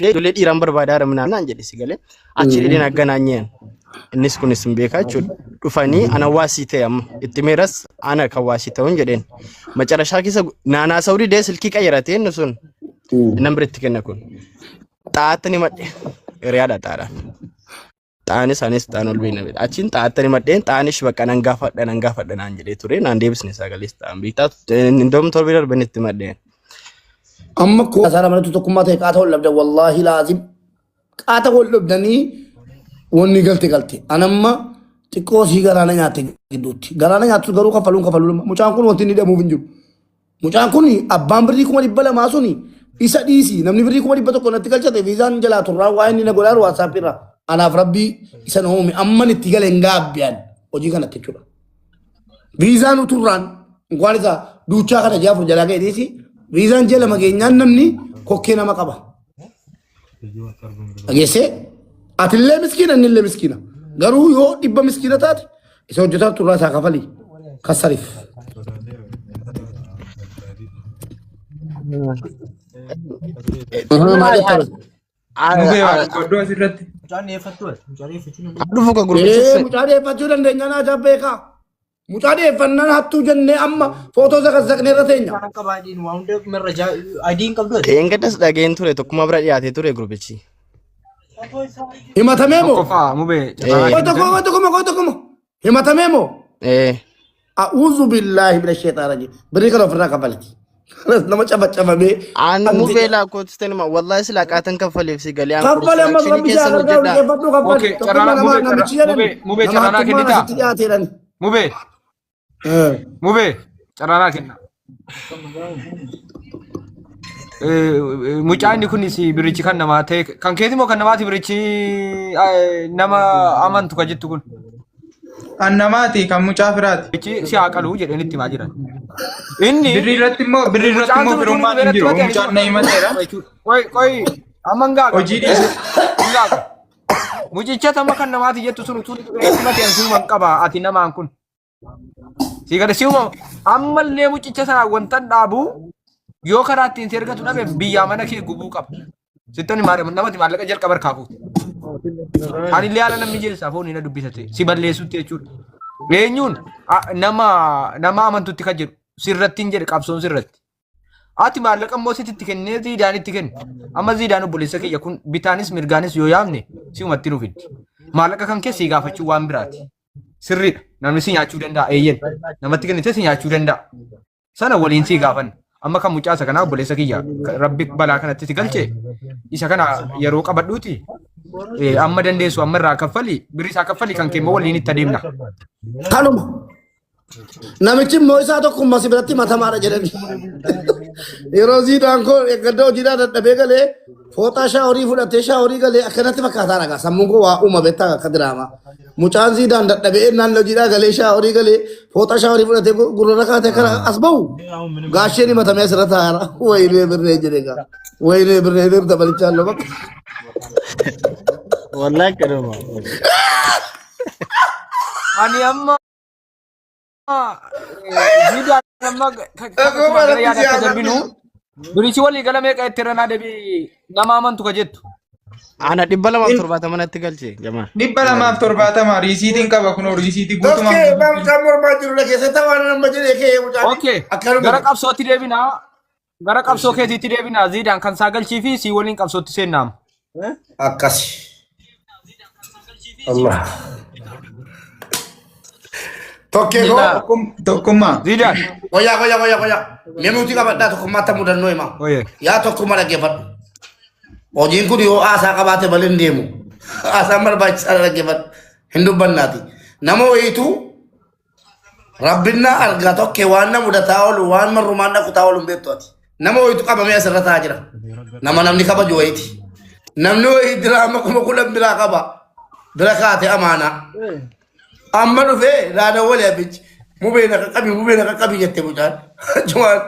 Ijoollee dhiiraan barbaadaa ramnaa naan jedhe si galee. Achi dhidhiin agganaanyeen. Innis kunis hin beekaa jechuudha. Dhufanii ana waasii ta'e amma itti meeras ana kan waasii ta'uun jedheen. Macarashaa keessa naanaa sawrii dee silkii qayyaratee inni sun nan biritti kenna kun. Xaa'aatti ni madhe. Hiriyaadha xaadhaan. Xaa'anis anis xaa'aan ol beekna beekta. Achiin xaa'aatti ni madheen xaa'anis bakka nan gaafadha nan gaafadha naan jedhee ture naan deebisne sagalees xaa'aan beektaa. Indoom torbee darban itti madheen. Amma koo asaara manatti tokkummaa ta'e qaata wal dhabdan wallaahi laazim qaata wal dhabdanii wanni galte galte anamma xiqqoo sii garaana nyaatte gidduutti garaana nyaattu garuu kaffaluun kaffaluu mucaan kun wanti inni dhabuuf hin jiru. Mucaan kun abbaan birrii 200,000 suni isa dhiisi namni birrii 100,000 natti galchate viizaan jalaa turraa waa inni na godhaa WhatsApp irra anaaf rabbii isa na uume amman itti gale hin gaabbi'an hojii kanatti jechuudha. Viizaan uturraan inkwaan isa duuchaa kana ji'a afur jalaa ga'e dhiisi viizaan ji'a lama geenyaan namni kokkee nama qaba. Dhageessee atillee miskiina innillee miskiina garuu yoo dhibba miskiina taate isa hojjetaa turraa isaa kafali kassariif. Maal jettan? Mubee waa dubbadhu asirratti. Mucaan dhiyeeffattu ati. Mucaa dhiyeeffachuu dandeenya. Dhufu ka Ee gurbicha mucaa dhiyeeffachuu dandeenya naa jabbeekaa. Mucaa dhiyeeffannaan hattuu jennee amma footoo zaqazzaqnee irra teenya. Kan qaba adiin waa hunda merrajaa adii hin qabdu ati. Dheengaddas dhageen ture tokkuma bira dhiyaatee ture gurbichi. Himatamee moo? Tokkoffaa mubee carraa Ee. Qoy tokko qoy tokko qoy tokko himatamee moo? Ee. A'uuzu billaahi mina sheexaan rajiim. Birrii kana ofirraa kaffalti. Nama cabacabamee. Aan mubee lakkoofsite nima wallahi silaa qaatan kaffaleef si galee aan Kaffale ammas construction rabbi isaa keessan gargaaru hojjedha. dhiyeeffadhu kaffali. Okay, Tokkummaa carraa nama mubee namichi carraa jedhan mubee mubee nama carraa hattummaan kennitaa. asitti dhiyaate jedhan. Mubee mubee carraa kenna. Mucaan inni kunis birichi kan namaa ta'e kan keeti moo kan namaati birichi nama amantu kan jettu kun. Kan namaati kan mucaa firaati. Birichi si haa qaluu jedheen itti himaa jiran. Inni Birrii irratti immoo birrii irratti mucaan immoo sun utuu firummaan inni hin jiru. irratti Mucaan na himateera. Qoy qoy amma hin gaafa. Hojii dhiise. Hin gaafa. Mucicha tama kan namaati jettu sun utuu inni irratti himate ani si'uma hin qaba ati namaan kun. Si gadi si'uma ammallee mucicha sana wantan dhaabu yoo karaa ittiin si ergatu dhabe biyyaa mana kee gubuu qaba. Sittan namatti maallaqa jalqaba harkaa fuute. Ani illee haala namni jeessaa foon na dubbisate si balleessutti jechuudha. Eenyuun nama nama amantutti kan jedhu sirratti hin jedhe qabsoon sirratti. Ati maallaqa immoo sitti kennee Ziidaanitti kenne. Amma Ziidaan obboleessa kiyya kun bitaanis mirgaanis yoo yaamne si'umatti nu fiddi. Maallaqa kan kee sii gaafachuu waan biraati. Sirriidha. Namni si nyaachuu danda'a. Eeyyen. Namatti kennite si nyaachuu danda'a. Sana waliin sii gaafanna. Amma kan mucaa isa kanaa obboleessa kiyya rabbi balaa kanatti si galche isa kana yeroo qabadhuuti amma dandeessu amma irraa kaffali birri isaa kaffali kan kee immoo waliin itti adeemna. Kanuma. Namichi immoo isaa tokkummaa si biratti matamaadha jedhani. Yeroo ziidaan koo eeggadda hojiidhaa dadhabee galee fooxaa shaaworii fudhatee shaaworii galee akkanatti fakkaataa dhagaa. Sammuun koo waa uuma beektaa akka diraamaa. Mucaan ziidaan dadhabee ennaan hojiidhaa galee shaaworii galee fooxaa shaaworii fudhatee gurra kaatee kana as bahu gaasheen himatamee asirra taa'ara. Wayinee birree jedhe gaa. Wayinee birree birree dabalichaa loo bakka. Wallahi akkanuma. Ani amma Ziidaan amma Dhagoo gara yaada rabbi si akka haa darbinu salphisu. birichi walii gala meeqa itti irra naa deebii nama amantu ka jettu. Ana 270 natti galche jamaa. 270 riisiitiin qaba kunoo riisiitii guutumaan Tokkee guutuutti. mucaan mormaa jiru keessatti waan nama jedhee kee mucaan Okay akkanuma gara jedhe. qabsootti deebinaa gara qabsoo keetiitti deebinaa Ziidaan kan saa galchii fi sii waliin qabsootti seennaama. Akkasi. Allah. Tokkee koo. Tokkummaa. Ziidaan. Qoyaa qoyaa qoyaa qoyaa. Mee nuti qabadhaa tokkummaatti mudannoo himaa. Oye. Yaa tokkummaa dhaggeeffadhu. Hojiin kun yoo haasaa qabaate malee hin deemu. Haasaan barbaachisaa dhaggeeffadhu. Hin dubbannaati. Nama wayiitu Rabbinna argaa tokkee waan na mudataa oolu waan marrumaan dhaqutaa oolu hin beektu ati. Nama wayitu qabamee asirra taa'aa jira. Nama namni kabaju wayiiti. Namni wayii diraama 10,000 biraa qaba. Bira kaate amaanaa. Amma dhufee raada walii abichi. Mubee na qaqqabi mubee na qaqqabi jette mucaan. Achumaan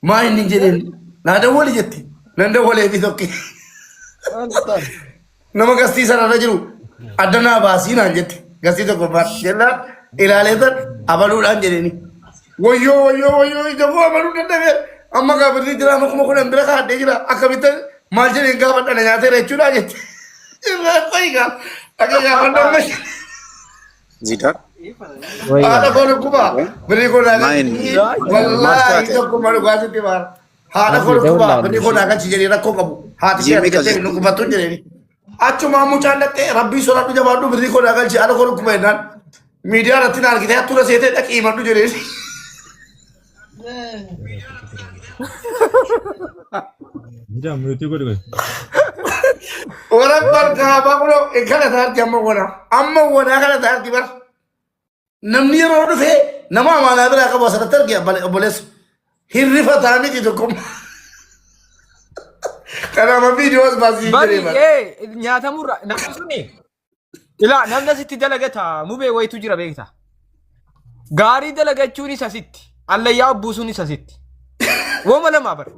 maa inni hin jedheen naa dawwali jette. Nan dawwalee fi tokkee. Nama gastii sanarra jiru adda naa baasii naan jette. Gastii tokko baas jennaan ilaalee tan abaluudhaan jedheeni. Wayyoo wayyoo wayyoo ija koo abaluu dadhabee amma gaafirri jira amma 10,000 bira kaadhee jira akkamitti Maal jedheen gaafadha na nyaateera jechuudha jette. Irraa qoyi gaa. Dhaqee gaafadha amma. Zidar. Haadha koo dhukkuba. Birrii koo naa Main. galchi. Wallaahi tokkummaa dhugaa sitti baara. Haadha koo dhukkuba. Birrii koo naa galchi jedhee rakkoo qabu. Haati kee Jimmy ati jettee Kazi. nu qubattu hin jedheeni. Achumaa mucaan dhaqxee rabbii soraadhu jabaadhu birrii koo naa galchi haadha koo dhukkuba jennaan. Miidiyaa irratti na argitee hattuudha seetee dhaqii himadhu jedheeni. Jaa mute godhi godhi. Warra barkaabaa kunoo kana taarti amma wana. Amma wana kana taarti bar. Namni yeroo dhufee nama amaanaa biraa qabu asirratti arge obboleessu. Hirrifataa miti tokko. Kanaaf viidiyoo as baasii Bari jedhee bara. ee nyaatamurra namni suni ilaa namni asitti dalagata mubee wayitu jira beekta. Gaarii dalagachuunis asitti allayyaa buusuunis asitti. Wooma lamaa bara.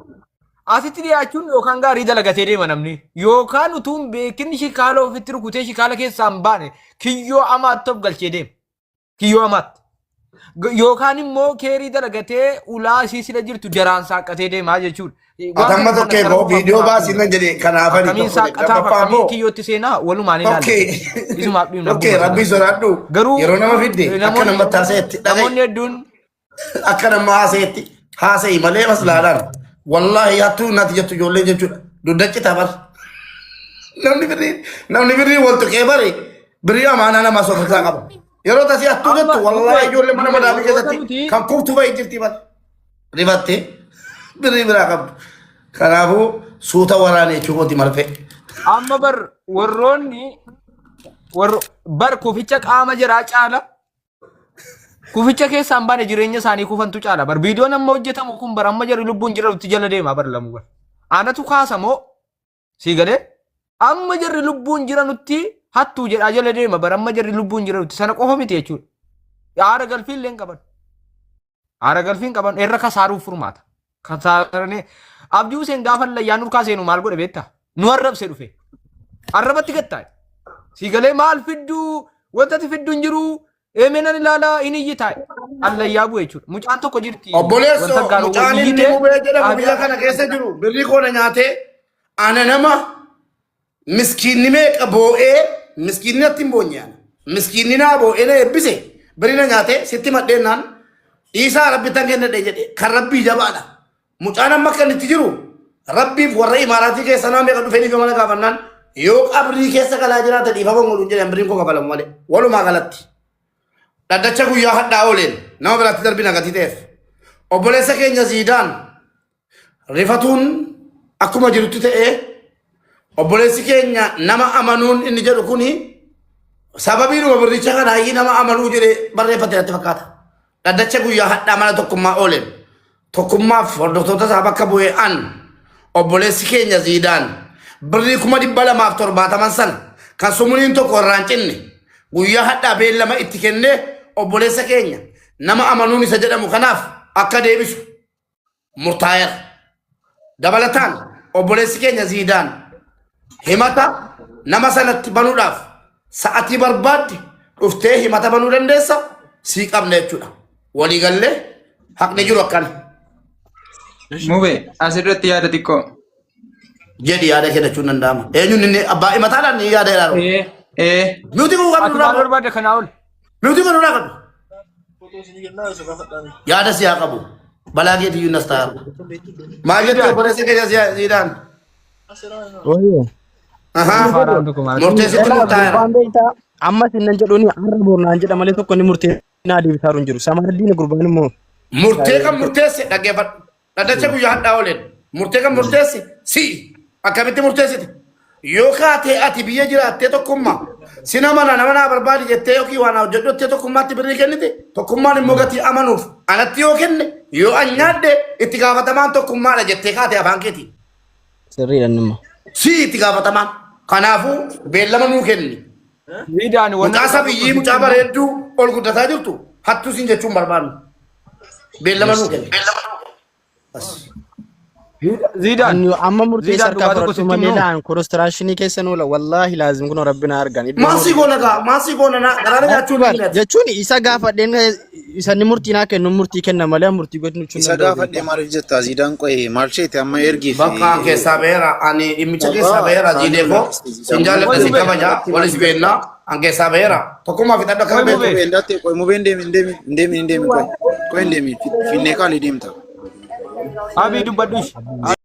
Asitti dhiyaachuun yookaan gaarii dalagatee deema namni yookaan utuu hin beekin shikaala ofitti rukutee shikaala keessaa hin baane kiyyoo amaatti of galchee deema. Kiyyoo amaatti. Yookaan immoo keerii dalagatee ulaa isii sila jirtu jaraan saaqqatee deemaa jechuudha. Waan Ati amma kana tokkee kana koo qofa viidiyoo qofa baasii nan jedhe kanaaf ani akkamiin tokko jedhe. saaqqataaf Lammaffaa akkamiin immoo kiyyootti seenaa walumaan ilaalla. Okkee. Isumaaf dhiibna Okkee abbuma rabbii sana. sodaadhu. Garuu Yeroo nama fidde akka namoonni namatti haasayetti dhaga'i. namoonni hedduun Akka nama haasayetti haasayi malee maslaadhaan. Wallaahi hattuu natti jettu ijoollee jechuudha. Duddachi tabar. Namni birrii wal tuqee bare birrii amaanaa namaa soofirraa qaba. Yeroo tasii hattuu amma jettu wallaahi ijoollee mana mubee madaamii warroota keessatti nuti kan kuftu bahi jirti bar. Rifattee birrii biraa qabdu. Kanaafuu suuta waraanee jechuu kooti marfee. Amma bar warroonni bar kuficha qaama jiraa caala kuficha keessaan baane jireenya isaanii kufantu caala bar viidiyoon amma hojjetamu kun bar amma jarri lubbuun jiranutti jala deema bar lamu bar anatu kaasa moo sii galee amma jarri lubbuun jiranutti hattuu jedhaa jala deema bar amma jarri lubbuun jiranutti sana qofa miti jechuudha haara galfii illee hin qaban haara galfii hin qaban irra kasaaruuf furmaata kasaaranii Abdii Huseen gaafa layyaan nurkaa seenu maal godhe beektaa nu arrabse dhufe arrabatti gattaa'e sii galee maal fidduu wanta ati fiddu hin jiru eemenan ilaalaa hin iyyi taa'e allayyaa bu'e jechuudha mucaan tokko jirti Obboleesso wanta gaaruu mucaan inni iyyitee mubee jedhamu biyya xaabiyaa kana keessa jiru birrii koona nyaatee ana nama miskiinni meeqa boo'ee miskiinni natti hin boonye ana. Miskiinni naa boo'ee na eebbise birrii na nyaatee sitti madheennaan dhiisaa rabbi tan kennadhe jedhe kan rabbii jabaadha. Mucaan amma akka inni itti jiru rabbiif warra imaaraatii keessa nama meeqa dhufee dhiifama na gaafannaan yoo qabrii keessa galaa jiraate dhiifama hin godhu hin jedhan birriin koo kafalamu malee walumaa galatti. Dhaddacha guyyaa hadhaa ooleen nama biraatti darbina gatii ta'eef. Obboleessa keenya Ziidaan rifatuun akkuma jirutti ta'ee obboleessi keenya nama amanuun inni jedhu kuni sababiinuma birricha kana hayyii nama amanuu jedhee barreeffate natti fakkaata. Dhaddacha guyyaa hadhaa mana tokkummaa ooleen tokkummaaf hordoftoota isaa bakka bu'ee an obboleessi keenya Ziidaan birrii 270,000 sana kan sumuliin tokko irraa hin cinne guyyaa hadhaa beellama itti kennee obboleessa keenya nama amanuun isa jedhamu kanaaf akka deebisu murtaa'eera. Dabalataan obboleessi keenya Ziidaan himata nama sanatti banuudhaaf sa'atii barbaadde dhuftee himata banuu dandeessa sii qabna jechuudha. Waliigallee haqni jiru akkana. Mube asirratti yaada xiqqoo. Jedhi yaada kennachuun danda'ama. Eenyuun inni abbaa himataadhaan ni yaada ilaalu. Ee ee Nuti kun qabnu Ati duraa maal barbaadde kanaa ol? Nuti kun duraa qabnu. Yaada siyaa qabu. Balaa keetiyyuu nas ta'a. Maal jette obboleessa keenya siidhaan? Wayyo. Ahaa. Faaraan tokko maal? Murteessitti Elaa murtaa'eera. gurbaan beektaa ammas inni jedhuuni har'a bornaan jedha malee tokko inni murtee naa deebisaa hin jiru. Samardiin gurbaan immoo Murtee kan murteesse dhaggeeffadhu. Dhaddacha guyyaa hadhaa ooleen. Murtee kan murteesse si'i. Akkamitti murteessite? Yoo kaatee ati biyya jiraattee tokkummaa si nama na nama naa barbaadi jettee yookiin waan hojjedhu jettee tokkummaatti birrii kennite tokkummaan immoo gatii amanuuf anatti yoo kenne yoo an nyaadhe itti gaafatamaan tokkummaadha jettee kaatee afaan keetii. sirriidha inni immoo. Si itti gaafatamaan. Kanaafuu beellama nuu kenni. Ziidaan wanna Mucaa sabiyyii mucaa bareedduu ol guddataa jirtu hattuu siin jechuun barbaadnu. Beellama nuu kenni. As. Zidaan. Ani amma murtee Zidaan sarkaa dhugaa tokko fudhadhu sitti malee himnu. laan konistiraashinii keessa nu oola wallaahi laazim kun rabbi na argan. Iddoo Maasii goona gaa maasii goona na garaana nyaachuu Bar ni jechuun isa gaafadheen isa inni murtii naa kennu murtii kenna malee murtii gochuu hin Isa danda'u. gaafadhee maaliif jetta Zidaan qo'ee maal isheeti amma ergii fi Bakka an keessaa beera ani dhimmicha keessaa beera jiidee koo sin jaalladha sin kabaja walis beennaa an keessaa beera tokkummaa fixadhu akka Qoy beektu. mubee. Mubeen datte qoy mubeen deemi hin deemi hin deemi hin deemi qoy qoy hin deemi finnee qaalii deemta. Abii dubbadhu.